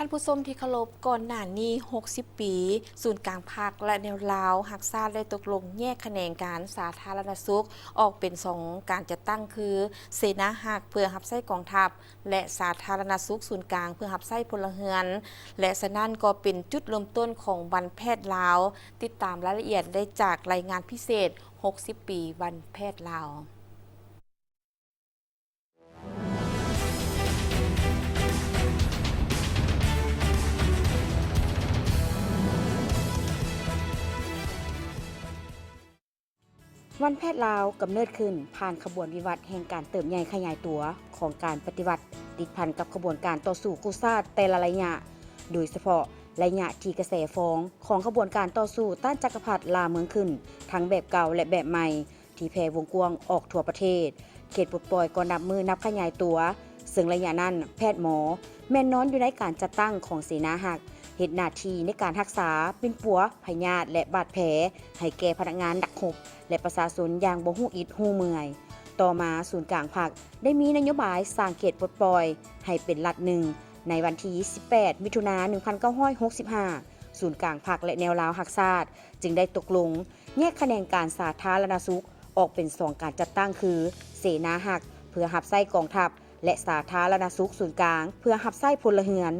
ທ່ານຜູ້ຊົມທີ່ເຄົາລົບ, ກ່ອນໜ້ານີ້ຫົກສິບປີ, ສູນກາງພັກ ແລະ ແນວລາວຮັກຊາດ ໄດ້ຕົກລົງແຍກຂະແໜງການສາທາລະນະສຸກອອກເປັນສອງການຈັດຕັ້ງ ຄື ເສນາຮັກ ເພື່ອຮັບໃຊ້ກອງທັບ ແລະ ສາທາລະນະສຸກສູນກາງ ເພື່ອຮັບໃຊ້ພົນລະເຮືອນ ແລະ ສະນັ້ນກໍເປັນຈຸດເລີ່ມຕົ້ນຂອງວັນແພດລາວ. ຕິດຕາມລາຍລະອຽດໄດ້ຈາກລາຍງານພິເສດ ຫົກສິບປີວັນແພດລາວ. ວັນແພດລາວກຳເນີດຂຶ້ນຜ່ານຂະບວນວິວັດແຫ່ງການເຕີບໃຫຍ່ຂະຫຍາຍຕົວຂອງການປະຕິວັດ ຕິດພັນກັບຂະບວນການຕໍ່ສູ້ກູ້ຊາດແຕ່ລະໄລຍະ, ໂດຍສະເພາະໄລຍະທີ່ກະແສຟອງຂອງຂະບວນການຕໍ່ສູ້ຕ້ານຈັກກະພັດລ່າເມືອງຂຶ້ນ ທັງແບບເກົ່າ ແລະ ແບບໃໝ່ ທີ່ແຜ່ວົງກວ້າງອອກທົ່ວປະເທດ. ເຂດປົດປ່ອຍກໍນັບມື້ນັບຂະຫຍາຍຕົວ, ເຊິ່ງໄລຍະນັ້ນ ແພດໝໍແມ່ນນອນຢູ່ໃນການຈັດຕັ້ງຂອງເສນາຮັກ, ເຮັດໜ້າທີ່ໃນການຮັກສາ, ປິ່ນປົວພະຍາດ ແລະ ບາດແຜໃຫ້ແກ່ພະນັກງານນັກຮົບ ແລະ ປະຊາຊົນຢ່າງບໍ່ຮູ້ອິດຮູ້ເມື່ອຍ. ຕໍ່ມາສູນກາງພັກໄດ້ມີນະໂຍບາຍສ້າງເຂດປົດປ່ອຍໃຫ້ເປັນລັດໜຶ່ງ. ໃນວັນທີສິບແປດ ມິຖຸນາ ໜຶ່ງພັນເກົ້າຮ້ອຍຫົກສິບຫ້າ ສູນກາງພັກ ແລະ ແນວລາວຮັກຊາດ ຈຶ່ງໄດ້ຕົກລົງ ແຍກຂະແໜງການສາທາລະນະສຸກອອກເປັນສອງການຈັດຕັ້ງ ຄື ເສນາຮັກ ເພື່ອຮັບໃຊ້ກອງທັບ ແລະ ສາທາລະນະສຸກສູນກາງ ເພື່ອຮັບໃຊ້ພົນລະເຮືອນ.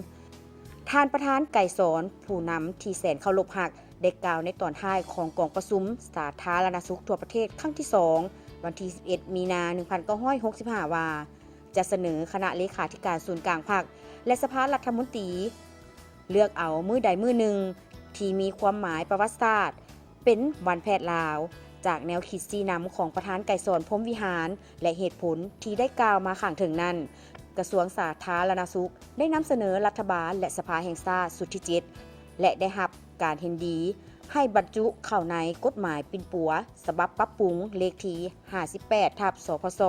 ທ່ານປະທານ ໄກສອນ ຜູ້ນຳທີ່ແສນເຄົາລົບຮັກ ໄດ້ກ່າວໃນຕອນທ້າຍຂອງກອງປະຊຸມສາທາລະນະສຸກທົ່ວປະເທດຄັ້ງທີສອງ ວັນທີສິບເອັດ ມີນາ ໜຶ່ງພັນເກົ້າຮ້ອຍຫົກສິບຫ້າ ວ່າ ຈະສະເໜີຄະນະເລຂາທິການສູນກາງພັກ ແລະ ສະພາລັດຖະມົນຕີ ເລືອກເອົາມື້ໃດມື້ໜຶ່ງທີ່ມີຄວາມໝາຍປະຫວັດສາດ ເປັນວັນແພດລາວ. ຈາກແນວຄິດຊີ້ນຳຂອງປະທານໄກສອນ ພົມວິຫານ ແລະ ເຫດຜົນທີ່ໄດ້ກ່າວມາຂ້າງເທິງນັ້ນ, ກະຊວງສາທາລະນະສຸກໄດ້ນຳສະເໜີລັດຖະບານ ແລະ ສະພາແຫ່ງຊາດຊຸດທີເຈັດ ແລະ ໄດ້ຮັບການເຫັນດີໃຫ້ບັນຈຸເຂົ້າໃນກົດໝາຍປິ່ນປົວສະບັບປັບປຸງເລກທີຫ້າສິບແປດ ທັບ ສພຊ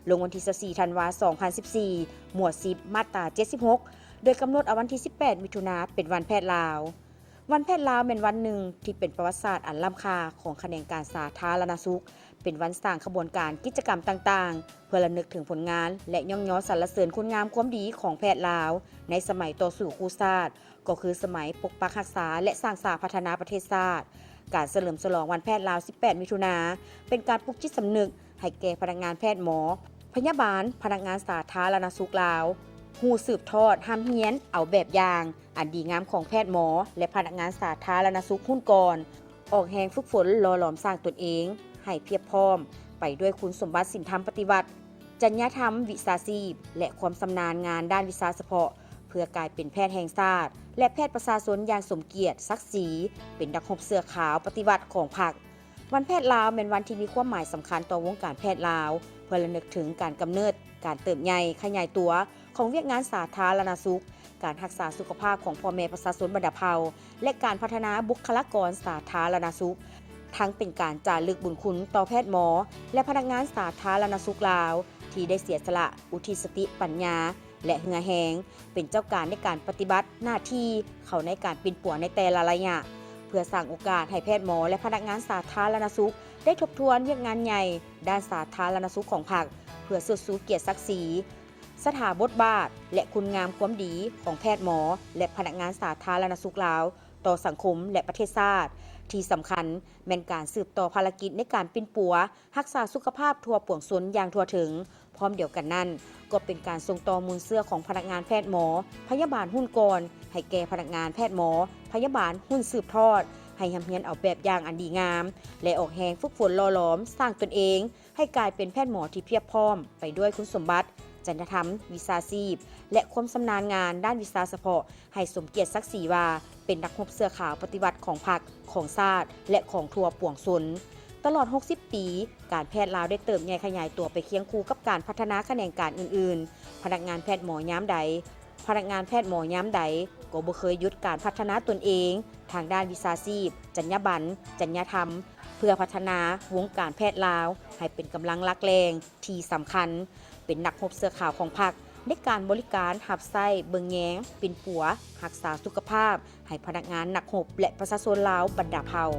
ລົງວັນທີຊາວສີ່ ທັນວາ ສອງພັນສິບສີ່ ໝວດສິບ ມາດຕາເຈັດສິບຫົກ ໂດຍກຳນົດເອົາວັນທີສິບແປດ ມິຖຸນາ ເປັນວັນແພດລາວ. ວັນແພດລາວແມ່ນວັນໜຶ່ງທີ່ເປັນປະຫວັດສາດອັນລ້ຳຄ່າຂອງຂະແໜງການສາທາລະນະສຸກ, ເປັນວັນສ້າງຂະບວນການກິດຈະກຳຕ່າງໆ ເພື່ອລຳລຶກເຖິງຜົນງານ ແລະ ຍ້ອງຍໍສັນລະເສີນຄຸນງາມຄວາມດີຂອງແພດລາວໃນສະໄໝຕໍ່ສູ້ກູ້ຊາດ, ກໍຄືສະໄໝປົກປັກຮັກສາ ແລະ ສ້າງສາພັດທະນາປະເທດຊາດ. ການສະເຫຼີມສະຫຼອງວັນແພດລາວ ສິບແປດ ມິຖຸນາ ເປັນການປຸກຈິດສຳນຶກ ໃຫ້ແກ່ພະນັກງານແພດໝໍ, ພະຍາບານ, ພະນັກງານສາທາລະນະສຸກລາວ ຮູ້ສືບທອດ, ຮ່ຳຮຽນເອົາແບບຢ່າງອັນດີງາມຂອງແພດໝໍ ແລະ ພະນັກງານສາທາລະນະສຸກຮຸ່ນກ່ອນ, ອອກແຮງຝຶກຝົນຫຼໍ່ຫຼອມສ້າງຕົນເອງໃຫ້ພຽບພ້ອມໄປດ້ວຍຄຸນສົມບັດສິນທຳປະຕິວັດ, ຈັນຍາທຳວິຊາຊີບ ແລະ ຄວາມຊຳນານງານດ້ານວິຊາສະເພາະ ເພື່ອກາຍເປັນແພດແຫ່ງຊາດ ແລະ ແພດປະຊາຊົນຢ່າງສົມກຽດສັກສີ ເປັນນັກຮົບເສື້ອຂາວປະຕິວັດຂອງພັກ. ວັນແພດລາວແມ່ນວັນທີ່ມີຄວາມໝາຍສຳຄັນຕໍ່ວົງການແພດລາວ ເພື່ອລຳນຶກເຖິງການກຳເນີດ, ການເຕີບໃຫຍ່ຂະຫຍາຍຕົວຂອງວຽກງານສາທາລະນະສຸກ, ການຮັກສາສຸຂະພາບຂອງພໍ່ແມ່ປະຊາຊົນບັນດາເຜົ່າ ແລະ ການພັດທະນາບຸກຄະລາກອນສາທາລະນະສຸກ, ທັງເປັນການຈາລຶກບຸນຄຸນຕໍ່ແພດໝໍ ແລະ ພະນັກງານສາທາລະນະສຸກລາວ ທີ່ໄດ້ເສຍສະຫຼະ ອຸທິດສະຕິປັນຍາ ແລະ ເຫື່ອແຮງ ເປັນເຈົ້າການໃນການປະຕິບັດໜ້າທີ່ເຂົ້າໃນການປິ່ນປົວໃນແຕ່ລະໄລຍະ, ເພື່ອສ້າງໂອກາດໃຫ້ແພດໝໍ ແລະ ພະນັກງານສາທາລະນະສຸກໄດ້ທົບທວນວຽກງານໃຫຍ່ດ້ານສາທາລະນະສຸກຂອງພັກ, ເພື່ອເຊີດຊູກຽດສັກສີ, ສະຖາບົດບາດ ແລະ ຄຸນງາມຄວາມດີຂອງແພດໝໍ ແລະ ພະນັກງານສາທາລະນະສຸກລາວຕໍ່ສັງຄົມ ແລະ ປະເທດຊາດ. ທີ່ສຳຄັນແມ່ນການສືບຕໍ່ພາລະກິດໃນການປິ່ນປົວ ຮັກສາສຸຂະພາບທົ່ວປວງຊົນຢ່າງທົ່ວເຖິງ. ພ້ອມດຽວກັນນັ້ນ, ກໍເປັນການສົ່ງຕໍ່ມູນເຊື້ອຂອງພະນັກງານແພດໝໍ, ພະຍາບານຮຸ່ນກ່ອນ ໃຫ້ແກ່ພະນັກງານແພດໝໍ, ພະຍາບານຮຸ່ນສືບທອດ ໃຫ້ຮ່ຳຮຽນເອົາແບບຢ່າງອັນດີງາມ ແລະ ອອກແຮງຝຶກຝົນຫຼໍ່ຫຼອມສ້າງຕົນເອງ ໃຫ້ກາຍເປັນແພດໝໍທີ່ພຽບພ້ອມໄປດ້ວຍຄຸນສົມບັດ, ຈັນຍະທຳ, ວິຊາຊີບ ແລະ ຄວາມຊຳນານງານດ້ານວິຊາສະເພາະ ໃຫ້ສົມກຽດສັກສີວ່າເປັນນັກຮົບເສື້ອຂາວປະຕິວັດຂອງພັກ, ຂອງຊາດ ແລະ ຂອງທົ່ວປວງຊົນ. ຕະຫຼອດຫົກສິບປີ, ການແພດລາວໄດ້ເຕີບໃຫຍ່ຂະຫຍາຍຕົວໄປຄຽງຄູ່ກັບການພັດທະນາຂະແໜງການອື່ນໆ. ພະນັກງານແພດໝໍຍາມໃດ, ພະນັກງານແພດໝອຍາມໃດກໍບໍ່ເຄີຍຢຸດການພັດທະນາຕົນເອງທາງດ້ານວິຊາຊີບ, ຈັນຍາບັນ, ຈັນຍາທຳ ເພື່ອພັດທະນາວົງການແພດລາວໃຫ້ເປັນກຳລັງຫຼັກແຫຼ່ງທີ່ສຳຄັນ, ເປັນນັກຮົບເສື້ອຂາວຂອງພັກ ໃນການບໍລິການຮັບໃຊ້ເບິ່ງແຍງ, ປິ່ນປົວ, ຮັກສາສຸຂະພາບ ໃຫ້ພະນັກງານນັກຮົບ ແລະ ປະຊາຊົນລາວບັນດາເຜົ່າ.